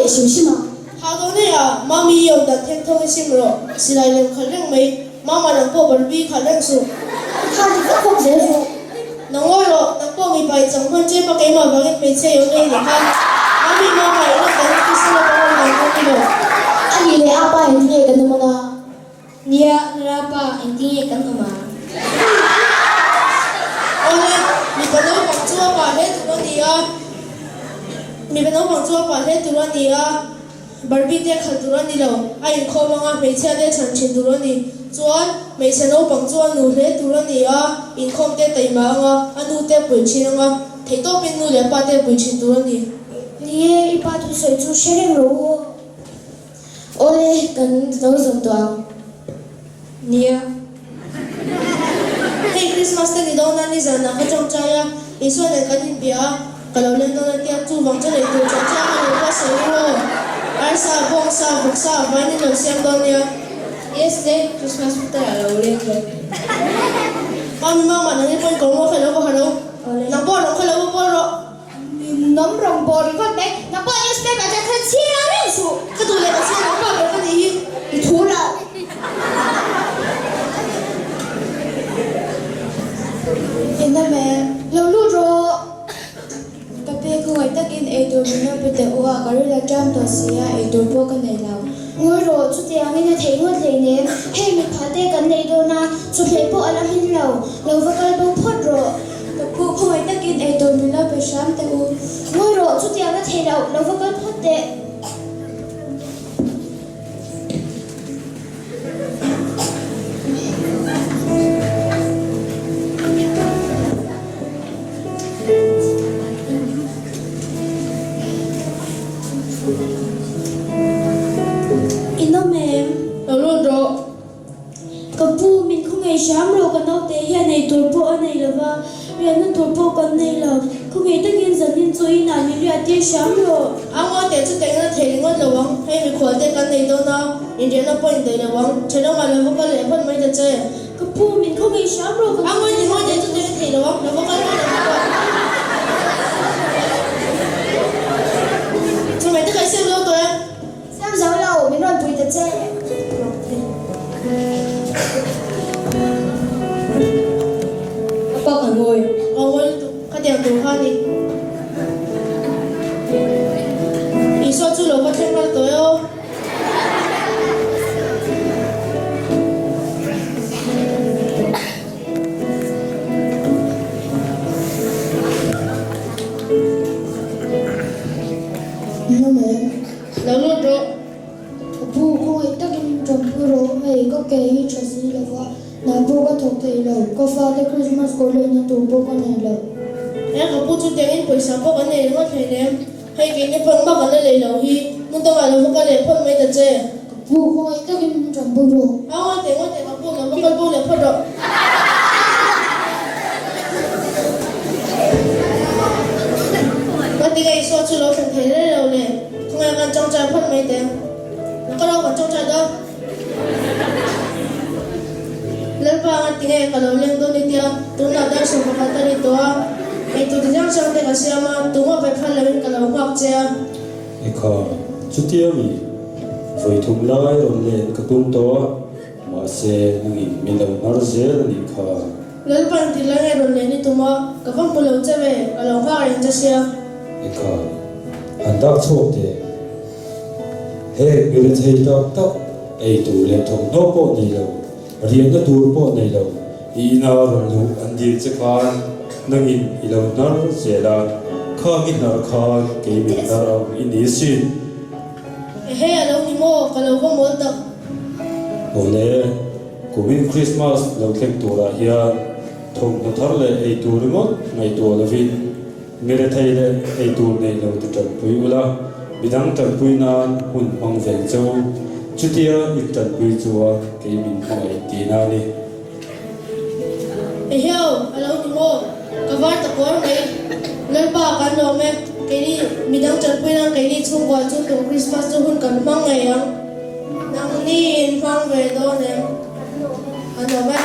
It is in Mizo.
leh hrim hrim a. Hau dawn e a, Mami i awm dan theng thawng i sim rawh, silai lem khalh reng mai, Mama nang pawh Barbie khalh reng suh. I khan ti vak vak zel rawh. Nang ngawi rawh, nang pawh mipa i chang hman ṭep a keimah vangin hmeichhia i awm ngei nih kha. Mami, Mama i awm dan hi Krista naupang awm dan tur ni lo. A nih leh a pa engtin nge kan awm anga? Nia, Rapa, engtin nge kan awm ang? Awle, mipa naupang chu a pa hle tur a ni a, mipa naupang chu a pa hle tur a ni a, Barbie te khalh tur a ni lo, a inkhawm anga hmeichhia te chhan thin tur a ni. Chuan, hmeichhe naupang chu a nu hle tur a ni a, inkhawm te taima anga a nu te pui thin anga theihtawpin nu leh pa te pui thin tur a ni. Ni e, i pa thusawi chu hre reng rawh u aw. Awle, kan lo zawm tawh ang. Nia. Hei Christmas te ni dawn a, nizanah ka tawngtai a, Isua nen kan inbia a, ka lo leng dawn a tia, chuvang chuan eitur chang chang a lo buatsaih u aw. Arsa, bawngsa, vawksa, vain in lo siam dawn nia. Yes le, Christmas putar a lo leng dawn. Mami mama nang i pawhin kawr maw kha i lo va ha lo. Nang pawh rawng kha lo va bawl rawh. Ninawm rawng bawl ringawt mai. Nang pawh newspaper te kha chhiar reng suh. Ka duh leh ka chhiar ang pah ber ka nih hi. I thu lo. Ina me, lo lut rawh. Ka pe khawngaih takin eitur min lo pe teh u a, ka ril a ṭam tawh si a, eitur pawh ka nei lo. Ngawi rawh, chutiangin a theih ngawt hleinem. Hei mipa te kan nei dawn a, chawhmeh pawh a la hmin lo. Lo va kal bo phawt rawh. Ka pu, khawngaih takin eitur min lo pe hram teh u. Ngawi rawh, chutiang a theih loh, lo va kal phawt teh. I nawm em? Lo lut rawh. Ka pu, min khawngaih hram rawh, ka naute hian ei tur pawh a nei lo va, riahna tur pawh kan nei lo. Khawngaih takin zanin chu inah min riah tir hram rawh. A ngawi teh chu tengna thei ringawt lo ang, hei mikhual te kan nei dawn a, inriahna pawh in daih lo ang, thenawmah lo va kal leh phawt mai ta che. Ka pu, min khawngaih hram rawh, ka A ngawi teh ngawi teh chu tengna thei lo ang, lo va kal phawt ang phawt rawh. Chumai te ka i siam zo tawh em? Siam zo lo, min rawn pui ta che. Ka pa ka ngawi, ka ngawi lutuk, ka tiang tur kha a ni. Isua chu lo va thleng nghal tawh e aw. Lo lut rawh. Ka pu, khawngaih takin min tanpui rawh. Hei, ka ke hi tha si lo va, hna pawh ka thawk thei lo. Ka fate Christmas kawr leina tur pawh ka nei lo. He ka pu chu tengin pawisa pawh kan nei ringawt hleinem. Hei, keini pawh engmah kan la lei lo hi. Hmun dangah lo va kal leh phawt mai ta che. Ka pu, khawngaih takin min tanpui rawh. A ngawi teh, ngawi teh ka pu, lo va kal bo leh phawt rawh. Ka ti ngei Isua chu lo thlen thei rei lo le, khawngaih kan tawngtai phawt mai teh. Na ka lo kan tawngtai dawn. Lalpa nga ti ngei ka lo leng dawn i tia, tunah dar sawm pakhat a ni tawh a, eitur ti hrang hrang te ka siam a, tuma ve phal loin ka lo nghak che a. Ekha, chutia mi vawi thum lai rawn len ka tum tawh a. Mahse, nangin min lo hnar zel a nih kha. Lalpan ti lai nge rawn len i tum a, ka va hmu lo che ve, ka lo nghak reng che sia. Eka, han dak chhuak teh. Heng mi rethei tak tak, ei tur leh thawmhnaw pawh nei lo, riahna tur pawh nei lo, i ina rawn luh an dil che khan nangin i lo hnar zel a, khang i hnar khan kei min hnar ang i ni asin. Ehe, a lo ni maw? Ka lo va mawl tak. Awle, kumin Krismas lo thleng turah hian thawmhnaw thar leh ei tur ringawt ngaihtuah lovin mi rethei leh ei tur nei lo te tanpui ula, midang tanpui nan hun hmang ve che u. Chutia in tanpui chuan kei min hmangaih tihna a ni. Eheu, a lo ni maw? Ka var ta kuar mai. Lalpa, kan lawm e. Keini, midang tanpui nan keini chhungkua chu tum Krismas chu hun kan hmang ngei ang. Nangni in hmang ve dawn em? Kan lawm e.